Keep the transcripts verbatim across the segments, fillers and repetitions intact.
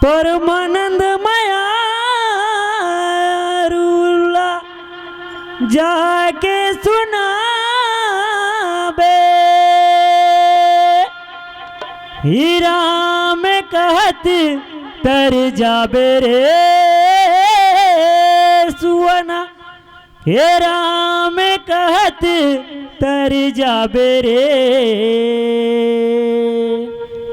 तोर मनंद मयारू ला जाके सुनाबे। हे राम कहत तर जाबे रे सुअना, हे राम कहत तर जाबे रे।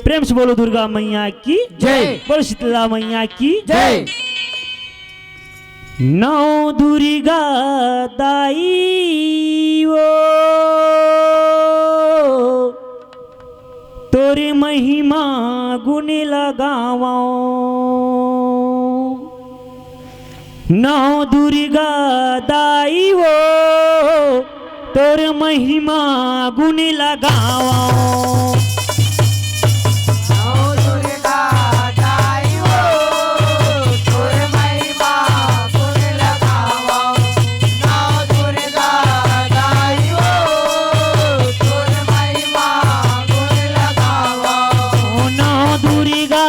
प्रेम से बोलो दुर्गा मैया की जय। बोलो शीतला मैया की जय। नौ दुर्गा दाई वो तोर महिमा गुण लगावो। नौ दुर्गा दाई वो तोर महिमा गुण लगावो। नौ दुर्गा दाई वो तोर महिमा गुण लगावो। नौ दुर्गा दाई वो तोर महिमा गुण लगावो। नौ दुर्गा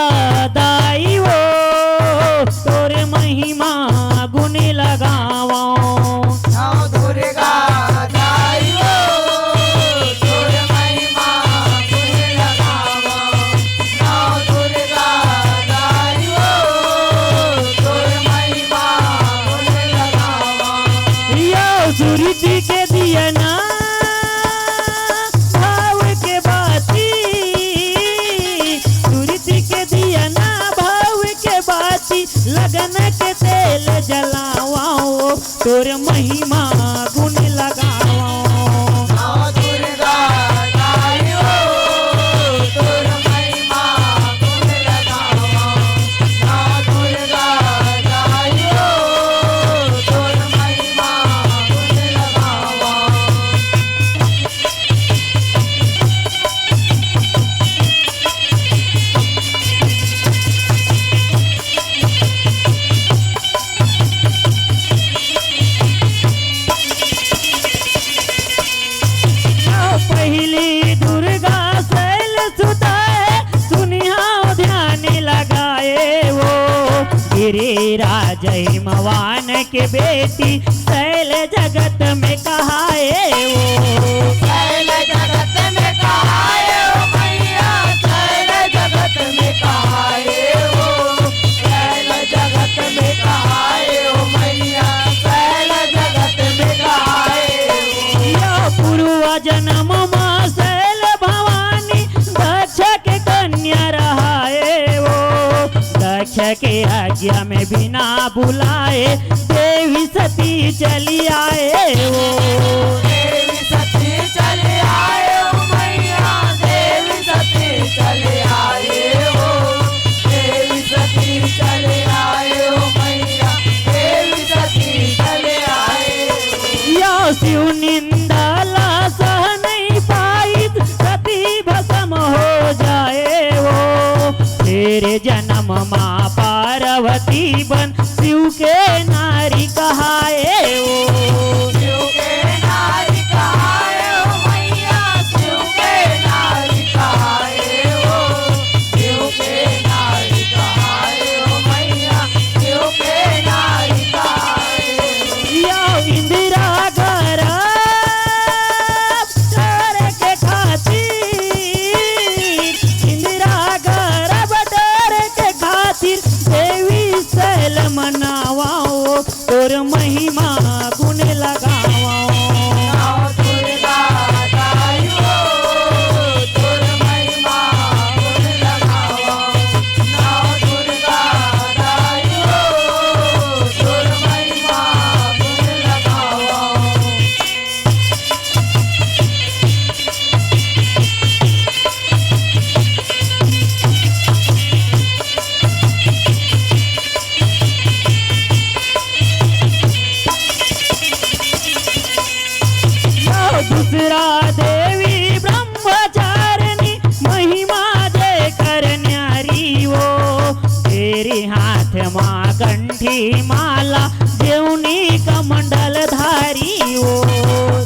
दाई वो तोर महिमा गुण लगावो। नौ दुर्गा दाई वो तोर महिमा गुण लगावो। नौ दुर्गा दाई वो तोर महिमा गुण लगावो। यो सुरती के दिया ना भाव के बाती, सुरती के दिया ना भाव के बाती, लगन के तेल जलावो तोर महिमा गुण लगावो। नौ दुर्गा दाई वो तोर महिमा गुण लगावो। नौ दुर्गा दाई वो तोर महिमा गुण लगावो। पहली दुर्गा शैल सुता है, सुनिहाव ध्यान लगाए वो। गिरिराज हिमवान के बेटी शैल जगत में कहाए वो। शैल जगत में कहाए वो मैया, शैल जगत में कहाए वो। शैल जगत में कहाए वो मैया, शैल जगत में कहाए वो। या पूर्व जन्म मा शैल भवानी दक्ष के कन्या रहाए वो। दक्ष के आज्ञा में बिना बुलाए देवी सती चली आए वो। देवी सती चली आए वो मैया, देवी सती चली आए वो। देवी सती चली आए वो मैया, देवी सती चली आए वो। या शिव निंदा ला सह नहीं पाई, सती भस्म हो जाए वो। तेरे जन्म मा पार्वती बन शिव के नारी कहाए वो। शिव के नारी कहाए वो मैया, शिव के नारी कहाए वो। शिव के नारी कहाए वो मैया, शिव के नारी कहाए वो। या इंदिरा गर्भ टोरे के खातिर, इंदिरा गर्भ टोरे के खातिर देवी शैल मनावो, तोर महिमा गुण लगावो। नौ दुर्गा दाई वो, तोर महिमा गुण लगावो। नौ दुर्गा दाई वो, तोर महिमा गुण लगावो। दूसरा देवी ब्रह्मचारिणी, महिमा जेकर न्यारी वो। तेरे हाथ मा कंठी माला, जेवनी कमंडल धारी वो।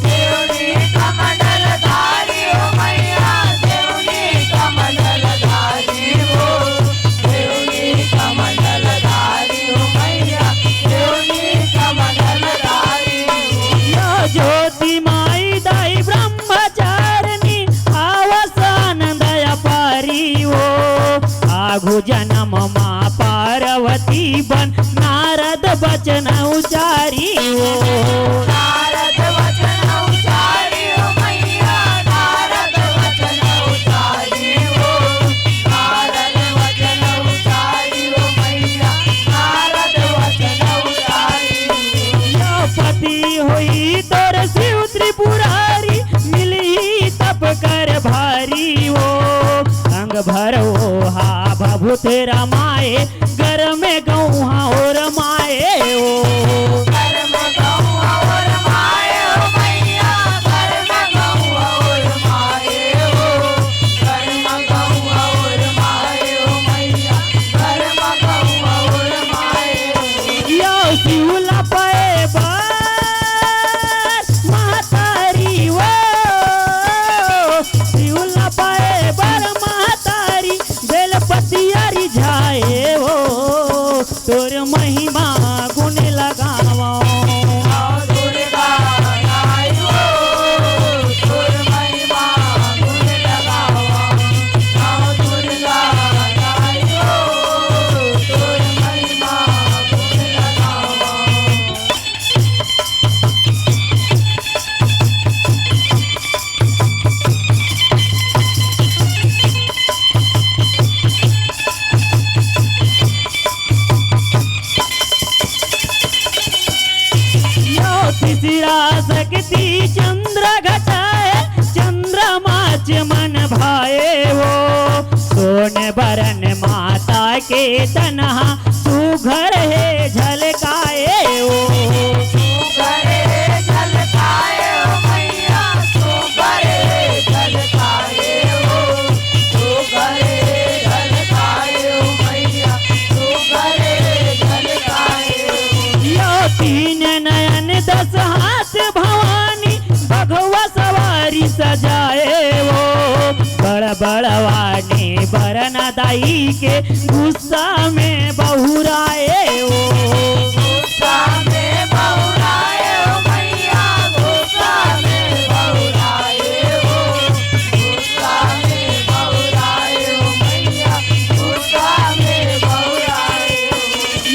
जेवनी कमंडल धारी वो मैया, जेवनी कमंडल धारी वो। जेवनी कमंडल माँ पार्वती बन नारद बचन उचारी हो। नारद बचन उचारी हो मैया, नारद बचन उचारी हो। नारद बचन उचारी हो मैया, नारद बचन उचारी हो। या पति होई तोर शिव त्रिपुरारी, मिली तप कर भारी हो। अंग भर ओहा भभूत रमाए, घर में गौहा ओर माए ओ। घर में गौहा ओर माए ओ मैया, घर में गौहा ओर माए ओ। घर में गौहा ओर माए ओ मैया, घर में गौहा ओर माए ओ। यो शिवला पाए बर महतारी ओ, शिवला पाए बर महतारी, बेलपतिया रिझाए ओ, तोर महिमा गुण लगावो। यो तीसरा शक्ति चंद्र घटाए, चंद्रमा च मन भाए ओ। सोन बरन माता के तनहा, सुघर हे झलकाए ओ। सुघर हे झलकाए ओ मैया, सुघर हे झलकाए ओ। सुघर हे झलकाए ओ मैया, सुघर हे झलकाए ओ। यो तीन नयन दस हाथ भवानी, बघवा सवारी सजाए ओ। बड़ बड़वानी बरन दाई के, गुस्सा में बहुराए ओ। गुस्सा में बहुराए ओ मैया, गुस्सा में बहुराए ओ। गुस्सा में बहुराए ओ मैया, गुस्सा में बहुराए ओ।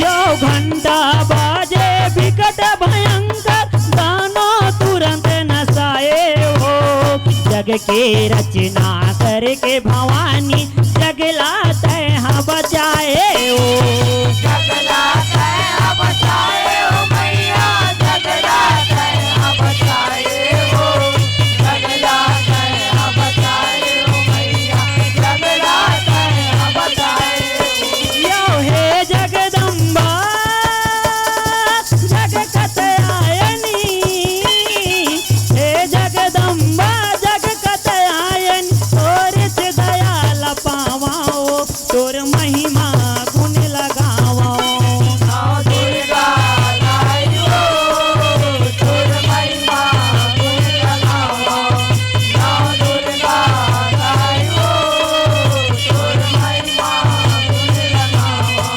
यो घंटा बाजे बिकट भयंकर, दानव तुरंत नसाए ओ। जग के रचना करके भवानी, जगला तैं हा बचाए ओ। जगला तैं हा बचाए ओ मैया, जगला तैं हा बचाए ओ। जगला तैं हा बचाए ओ मैया, जगला तैं हा बचाए ओ। यो हे जगदम्बा, जग कत्यायनी, हे जगदम्बा, जग कत्यायनी, तोरे से दया ला पावो, तोर महिमा गुण लगावो। नौ दुर्गा दाई हो, तोर महिमा गुण लगावो। नौ दुर्गा दाई हो, तोर महिमा गुण लगावो।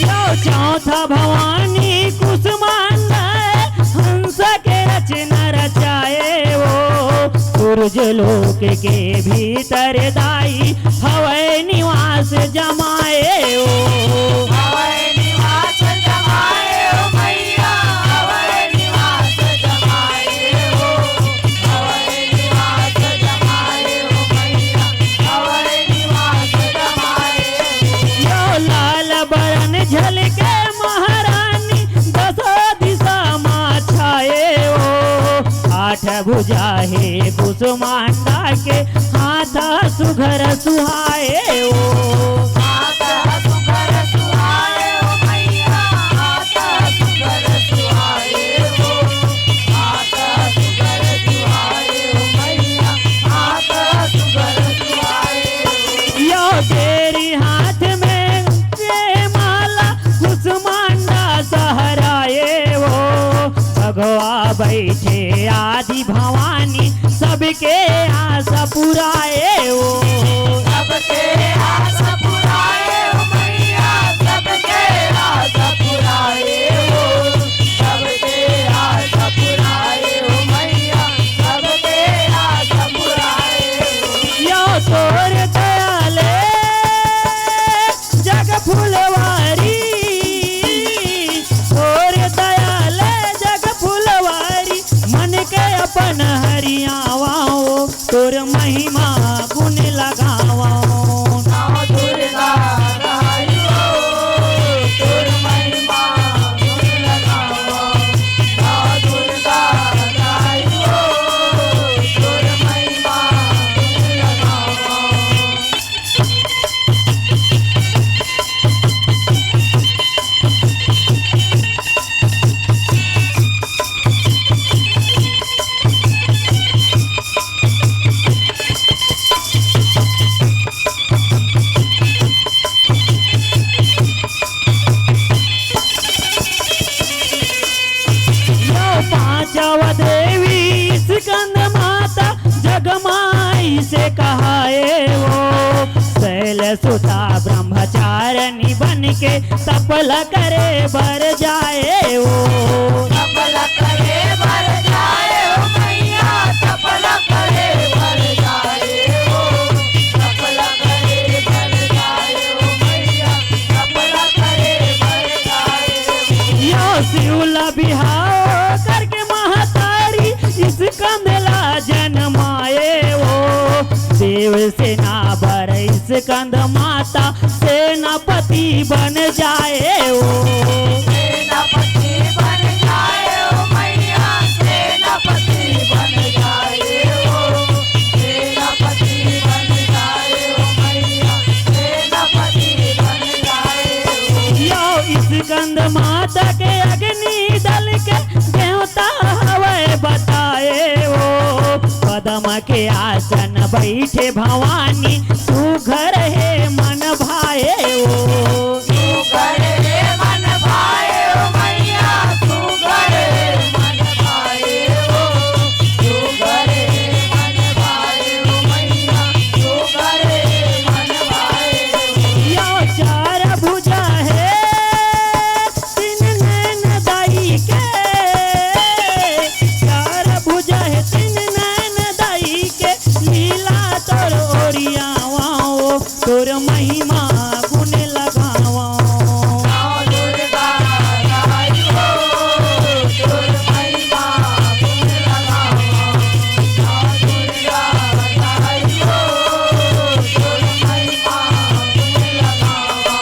यो चौथा भवानी कुसुमांडा, हंस के रचना रचाए ओ। सूरज लोक के भीतर दाई, हवय निवास जमाए ओ। हवय निवास जमाए ओ मैया, हवय निवास जमाए ओ। हवय निवास जमाए ओ मैया, हवय निवास जमाए ओ। यो लाल बरन झलके महारानी, दसो दिशा मा छाए ओ। आठ भुजा हे कुसुमांडा के, हाथ सुघर सुहाए ओ। हाथ सुघर सुहाए ओ मैया, हाथ सुघर सुहाए ओ। हाथ सुघर सुहाए ओ मैया, हाथ सुघर सुहाए ओ। यो तेरी हाथ में आदि भवानी सबके आस पुराए ओ। सबके आस पुराए ओ मैया, सबके आस पुराए ओ। सबके आस पुराए ओ मैया, सबके आस पुराए ओ। यो तोर दया ले जग फुलवारी, तोर दया ले जग फुलवारी, मन के अपन हरियावा ओ, तोर महिमा गुण लगावा ओ। नव दुर्गा दाई ओ, तोर महिमा गुण लगावा ओ। नव दुर्गा दाई ओ, तोर महिमा गुण लगावा ओ। यो पांचव देवी स्कंद माता जग माई से कहाए ओ। शैल सुता ब्रह्मचारिणी बन के तपला करे बर जाए ओ। तपला करे बर जाए ओ मैया, तपला करे बर जाए ओ। तपला करे बर जाए ओ मैया, तपला करे बर जाए ओ। यो शिवला बिहाव करके महतारी स्कंद ला जनमाए ओ। देव सेना बर स्कंद माता सेनापति बन जाए ओ। सेनापति बन जाए ओ मैया, सेनापति बन जाए ओ। सेनापति बन जाए ओ मैया, सेनापति बन जाए ओ। यो स्कंद माता के अग्नि दल के देवता हवय बताए ओ। पद्म के आसन बइठे भवानी सुघर हे मन भाए ओ। सुघर हे मन भाए ओ मैया, सुघर हे मन भाए ओ। सुघर हे मन भाए ओ मैया, सुघर हे मन भाए ओ। यो चार भुजा हे तीन नैन दाई के, चार भुजा हे तीन नैन दाई के, लीला तोर ओरियावा ओ, तोर महिमा गुण लगावा। नव दुर्गा दाई हो, तोर महिमा गुण लगावा। नव दुर्गा दाई हो, तोर महिमा गुण लगावा।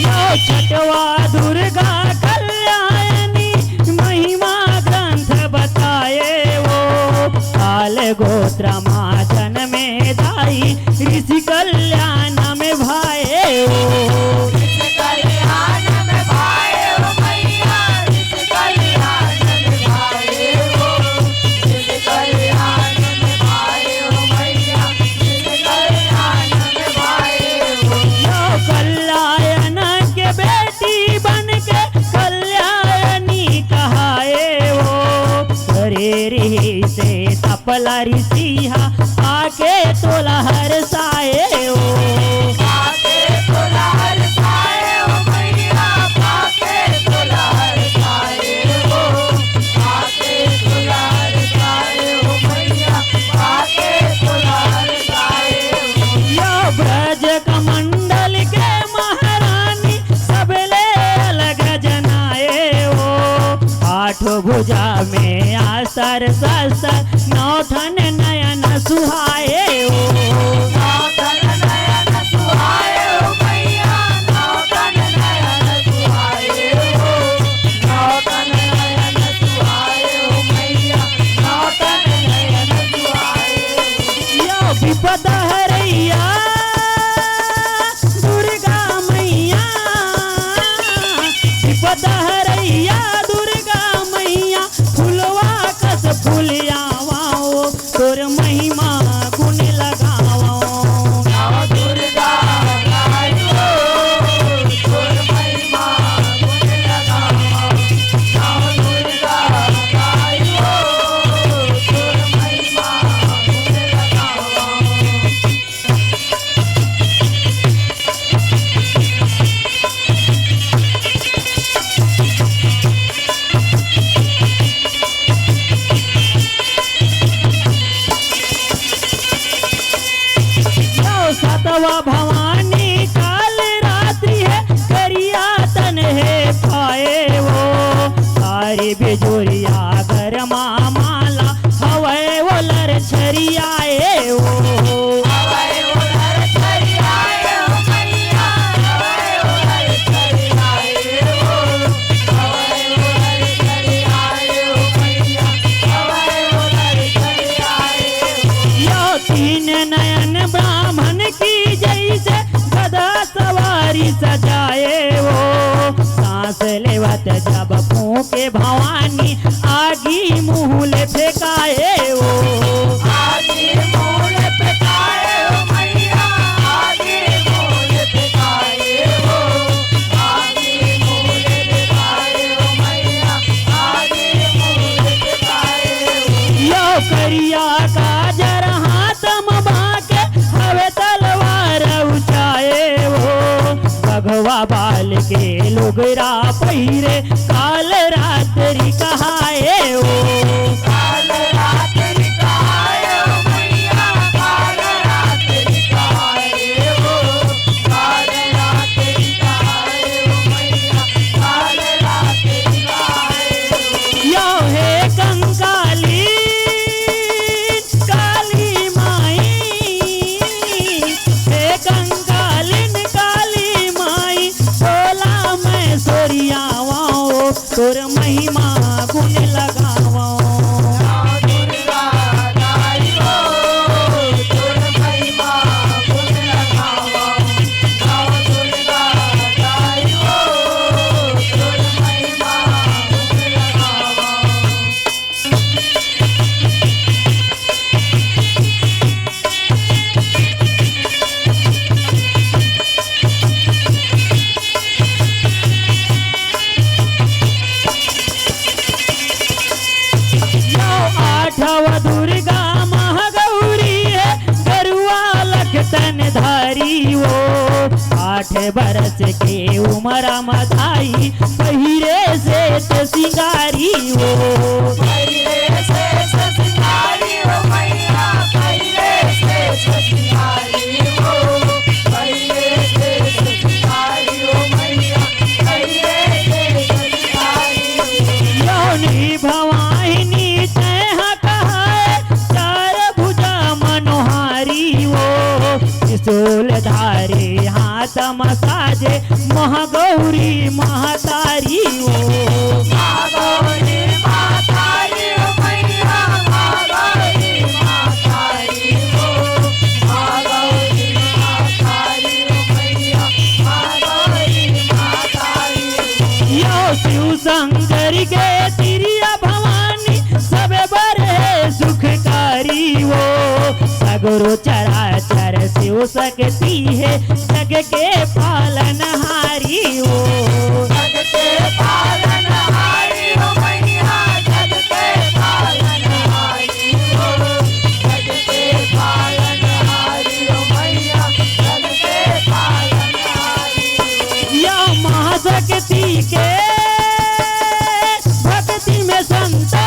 यो छठवा दुर्गा कल्याणी महिमा ग्रंथ बताए ओ। काल गोत्र मा जनमे दाई ऋषि कल्याण में भाए ओ। ऋषि कल्याण में भाए ओ मैया, ऋषि कल्याण में भाए ओ। ऋषि कल्याण में भाए ओ मैया, ऋषि कल्याण में भाए ओ। यो कल्याण के बेटी बन के कल्याणी कहाए ओ। करे रिहिसे तपला ऋषि हा, पाके तोला हरसाए ओ। पाके तोला हरसाए ओ मैया, पाके तोला हरसाए ओ। पाके तोला हरसाए ओ मैया, पाके तोला हरसाए ओ। यो ब्रज कमंडल के महारानी सबले अलग जनाए ओ। आठ भुजा में आस्तर शस्तर, नौ ठन नयन सुहाए ओ। नौ ठन नयन सुहाए ओ मैया, नौ ठन नयन सुहाए ओ। नौ ठन नयन सुहाए ओ मैया, नौ ठन नयन सुहाए ओ। यो विपद हरैया दुर्गा मैया, विपद हरैया दुर्गा मैया, फुलवा कस वा भवानी काल रात्रि हे, करिया तन हे पाए वो। तारी बिजुरिया गरमा माला, हवय वो लरछरियाए वो। यो तीन नयन ब्राह्मण की जैसे गदा सवारी सजाए वो। सांस लेवत जब फूके भवानी, आगी मुँह ले फेंकाए वो। यो करिया काजर हाथ म बाके, हवे तलवार उचाए वो। बघवा बाल के लुगरा पहिरे, काल रात्रि कहाए वो। यो हे कंकाली काली माई, हे कंकालिन काली माई, तोला मैं सोरियावंव, तोर महिमा गुण लगावंव। यो आठव दुर्गा महागौरी हे, गरुआ लख तन धारी वो। आठ बरस के उमर म दाई, पहिरे सेठ सिंगारी वो। यो निभवाहिनी तैं ह कहाए, चार भुजा मनोहारी वो। त्रिशूल धारी हाथ म साजे, महागौरी महतारी वो। यो शिव शंकर के तिरिया भवानी, सबे बर हे सुखकारी वो। सगरो चराचर शिव शक्ति हे, जग के पालनहारी वो। या महाशक्ति के भक्ति में संतो,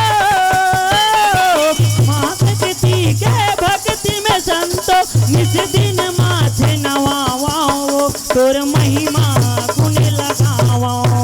महाशक्ति के भक्ति में संतो, निस दिन माथे नवावंव, तोर महिमा गुण लगावंव।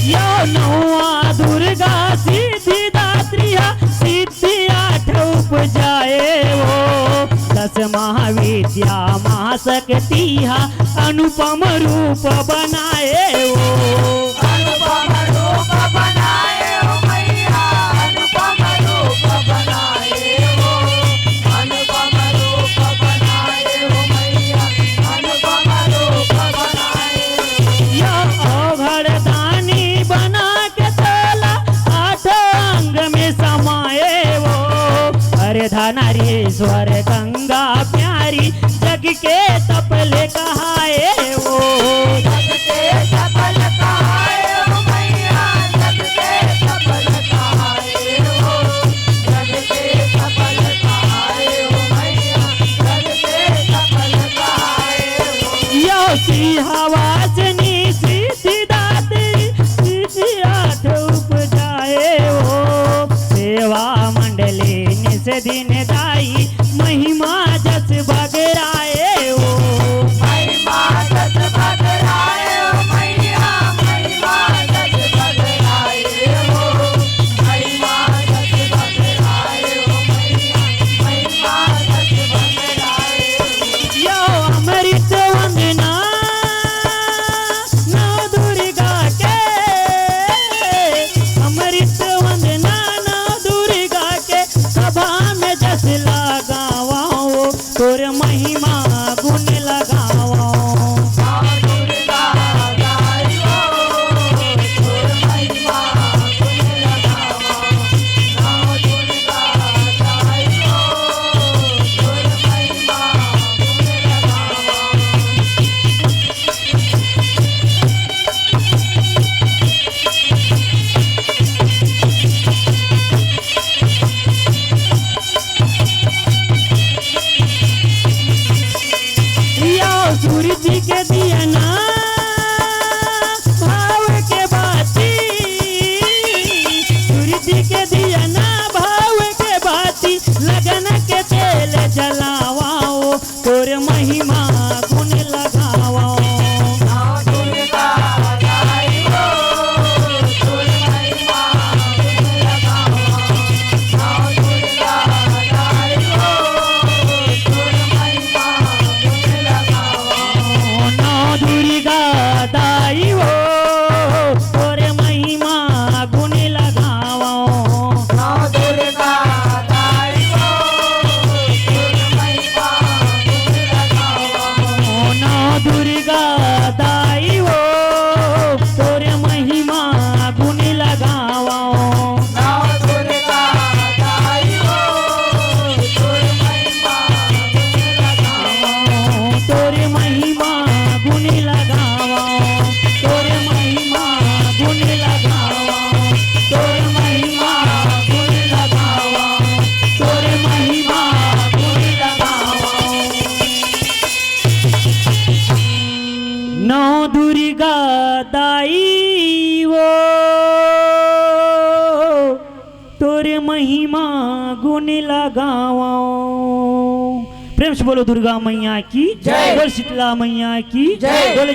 यो नौवा दुर्गा सिद्धिदात्री हा, सिद्धि आठ उपजाए वो। दस महाविद्या महाशक्ति हा, अनुपम रूप बनाए वो। अनुपम रूप बनाए हो मैया, अनुपम रूप बनाए हो, अनुपम रूप बनाए हो मैया, अनुपम रूप बनाए हो। या नारी स्वर गंगा प्यारी, जग के तप ले कहाए ओ। जग के तप ले कहाए ओ मैया, जग के तप ले कहाए ओ। जग के तप ले कहाए ओ मैया, जग के तप ले कहाए ओ। यो सिंहावासिनी सिद्धिदात्री, सिद्धि आठ उपजाए ओ। सेवा मंडली निस दिन दाई, महिमा जस बगराए ओ। महिमा जस बगराए ओ मैया, महिमा जस बगराए ओ। महिमा जस बगराए ओ मैया, महिमा जस बगराए ओ। यो अमृत वंदना नौ दुर्गा के, अमृत वंदना नौ दुर्गा के, सभा में जस लगावो, तोर महिमा गुण लगावो। या सूरज के दिया ना भाव के बाती, सूरज के दिया ना भाव के बाती, लगन के तेल जलावाओ, तोर महिमा गुण लगावाओ। नौ दुर्गा दाई हो, तोर महिमा गुण लगावो। नौ दुर्गा दाई हो, तोर महिमा गुण लगावो। नौ दुर्गा दाई हो, तोर महिमा गुण लगावो। नौ दुर्गा दाई हो, तोर महिमा गुण लगावो। तोर महिमा गुण लगावो। तोर महिमा गुण लगावो। तोर महिमा गुण लगावो। तोर महिमा गुण लगावो। नौ दुर्गा दाई वो, तोर महिमा गुण लगावो। प्रेम से बोलो दुर्गा मैया की जय। बोल शीतला मैया की जय। बोल